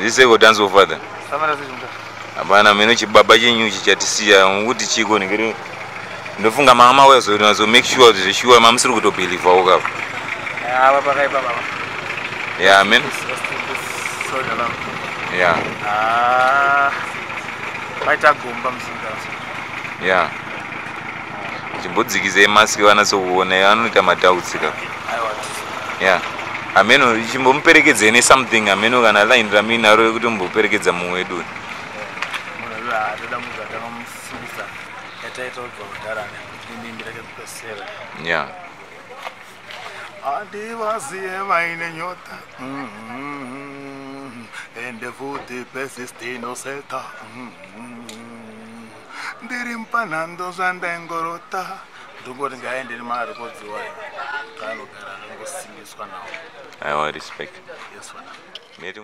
Zviseko dance of father. Samara sechimta. Hapana meno chibaba chenyu chichatisiya ngokuti chiko ningiri ndofunga mama wezo make sure kuti zveshuwa mamusiri kutobhilivhawo kapa. Ya baba kaipa baba. Yeah, man. Soldier langu. Yeah. Ah. Paita gomba muzinda. Yeah. Chimbodzikizei mask vanatsokuona anoita madoubts ka. Aiwa. Yeah. Ameno chimbomuperekedzei nesomething ameno kana line ramuinaro yekuti mumboperekedza mumwe wedu. Munhu uyu atoda munhu atakamusimbisa. Yataita kubva kudhara nemimbi rake kupesera. Yeah. Handivaziye vaine nyota ende futi pesistinoseta ndiri mupanhando zvandaingorota ndongoti ngaende nemarekodzi wayo kaanogara akangosimbiswa nawo. Aiwa, respect. Yes, vana. Meti.